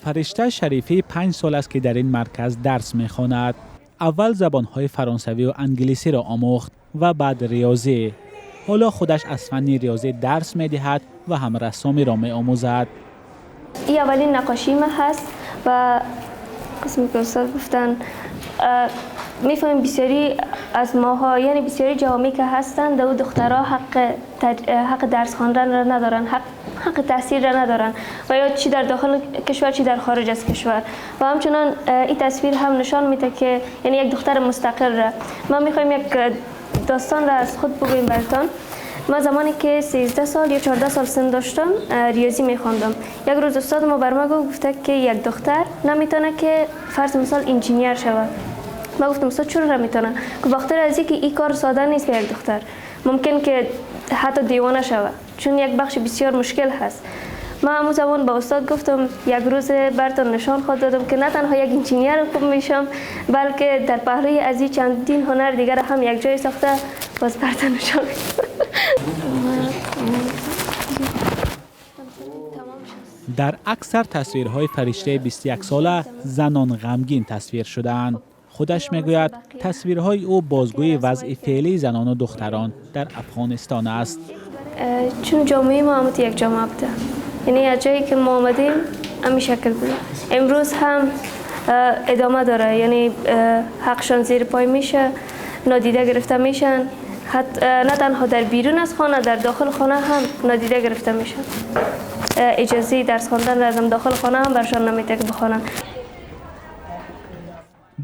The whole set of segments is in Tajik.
Фаришта Шарифӣ 5 сол аст, ки дар ин марказ дарс мехонад. Аввал забонҳои фаронсавию англисиро омӯхт ва баъд риёзӣ. Ҳоло худаш аз фанни риёзӣ дарс медиҳад ва ҳам рассомиро меомӯзад. این اولین نقاشی ما هست و قسمی که استاد گفتن، میفهمیم بسیاری از ماها، یعنی بسیاری جوامع که هستند، او دخترها حق درس خواندن را ندارن، حق تحصیل را ندارن و یا چی در داخل کشور، چی در خارج از کشور. و همچنان این تصویر هم نشان میده که یعنی یک دختر مستقل را. ما میخوایم یک داستان را از خود بگویم براتان. ما زمانی که 13 سال یا 14 سال سن داشتم، ریاضی میخواندم. یک روز استاد ما بر ما گفته که یک دختر نمیتونه که فرض مثال engineer شود. ما گفتم استاد، چرا نمیتونه؟ که بخاطر از اینکه این کار ساده نیست به یک دختر، ممکن که حتی دیوانه شود، چون یک بخش بسیار مشکل هست. ما همون زمان با استاد گفتم یک روز براتون نشان خواهد دادم که نه تنها یک engineer خوب میشم، بلکه در پهلوی از این چندین هنر دیگر هم یک جای ساخته باز براتون نشان میدم. Дар аксар тасвирҳои Фариштаи 21сола занон ғамгин тасвир шудаанд. Худаш мегӯяд, тасвирҳои ӯ бозгӯи вазъи феълии занону духтарон дар Афғонистон аст. چون جامعه ما هم یک جامعه بوده، یعنی از جایی که ما آمدیم همین شکل بوده، امروز هم ادامه داره. یعنی حقشان زیر پای میشه، نادیده گرفته میشن. نه تنها در بیرون از خانه، در داخل خانه هم نادیده گرفته میشن. اجازه درس خواندن را از داخل خانه هم برشان نمیده که بخوانن.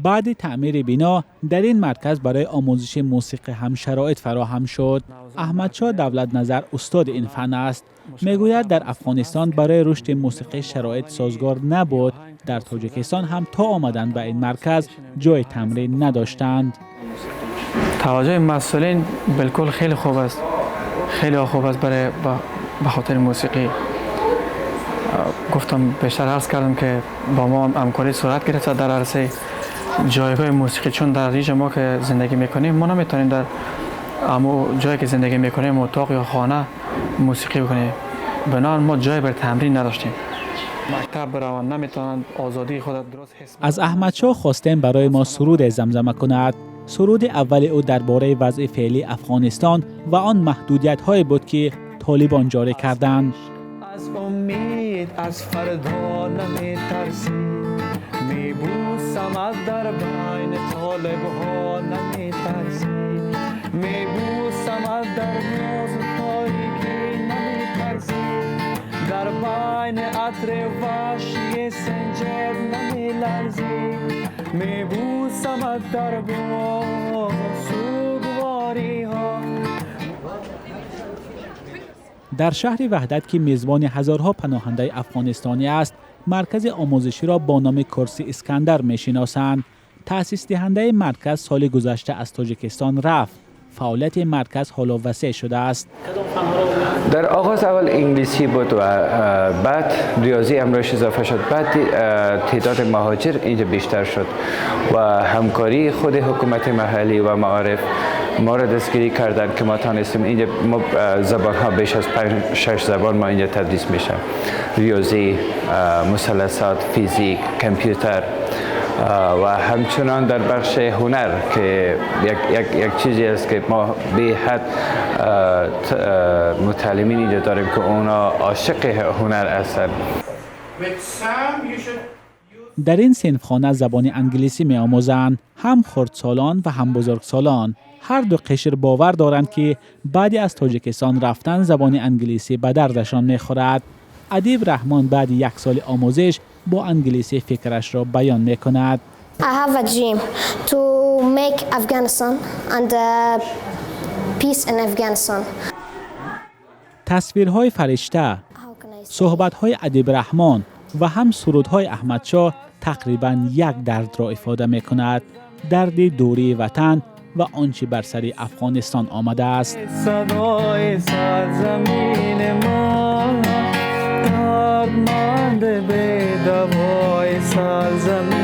Баъди таъмири бино дар ин марказ барои омӯзиши мусиқӣ ҳам шароит фароҳам шуд. Аҳмадшоҳ Давлатназар устоди ин фан аст. Мегӯяд, дар Афғонистон барои рушди мусиқӣ шароит созгор набуд. Дар Тоҷикистон ҳам то омадан ба ин марказ ҷои тамрин надоштанд. توجه مسئولین بالکل خیلی خوب است، خیلی خوب است. برای به خاطر موسیقی گفتم، بیشتر عرض کردم که با ما همکاری صورت گرفته در عرصه جایگاه موسیقی، چون در اینجا ما که زندگی میکنیم، ما نمیتونیم در امو جایی که زندگی میکنیم، اتاق یا خانه، موسیقی بکنیم. بنابراین ما جای بر تمرین نداشتیم. مکتب بروند نمیتونن، آزادی خود درست حس Аз Аҳмадшоҳ хостем барои мо суруде замзама кунад. Суруди аввали ӯ дар бораи вазъи феълии Афғонистон ва он маҳдудиятҳое буд, ки Толибон ҷорӣ карданд. Аз умед, аз фардо наметарсӣ, мебӯсамат, дар байни толибҳо наметарсӣ, мебӯсамат, дар нозу торикӣ наметарсӣ, дар байни атри ваҳшии сенҷед намеларзӣ, мебӯсамат дар боғу сӯгвориҳо. Дар шаҳри Ваҳдат, ки мезбони ҳазорҳо паноҳандаи афғонистонӣ аст, маркази омӯзиширо бо номи Курси Искандар мешиносанд. Таъсисдиҳандаи марказ соли гузашта аз Тоҷикистон рафт. Фаъолияти марказ ҳоло васеъ шудааст. در آغاز اول انگلیسی بود و بعد ریاضی امرایش اضافه شد. بعد تعداد مهاجر اینجا بیشتر شد و همکاری خود حکومت محلی و معارف ما را دستگیری کردن که ما تانستیم اینجا ما زبان ها، بیش از پنج شش زبان ما اینجا تدریس میشه: ریاضی، مثلثات، فیزیک، کامپیوتر و همچنان در بخش هنر که یک چیزی است که ما به حد متعلمین اینجا داریم که اونا عاشق هنر هستند. Дар ин синфхона забони англисӣ меомӯзанд, ҳам хурдсолон ва ҳам бузургсолон. Ҳар ду қишр бовар доранд, ки баъди аз Тоҷикистон рафтан забони англисӣ ба дардашон мехӯрад. Адиб Раҳмон баъди як соли омӯзиш бо англисӣ фикрашро баён мекунад. I have a dream to make Afghanistan and peace in Afghanistan. Тасвирҳои Фаришта, How can I say? суҳбатҳои Адибраҳмон ва ҳам сурудҳои Аҳмадшоҳ тақрибан як дардро ифода мекунад: дарди дурии ватан ва он чӣ бар сари Афғонистон омадааст. صدای سرزمین ما، دردمند به دوای سرزمین.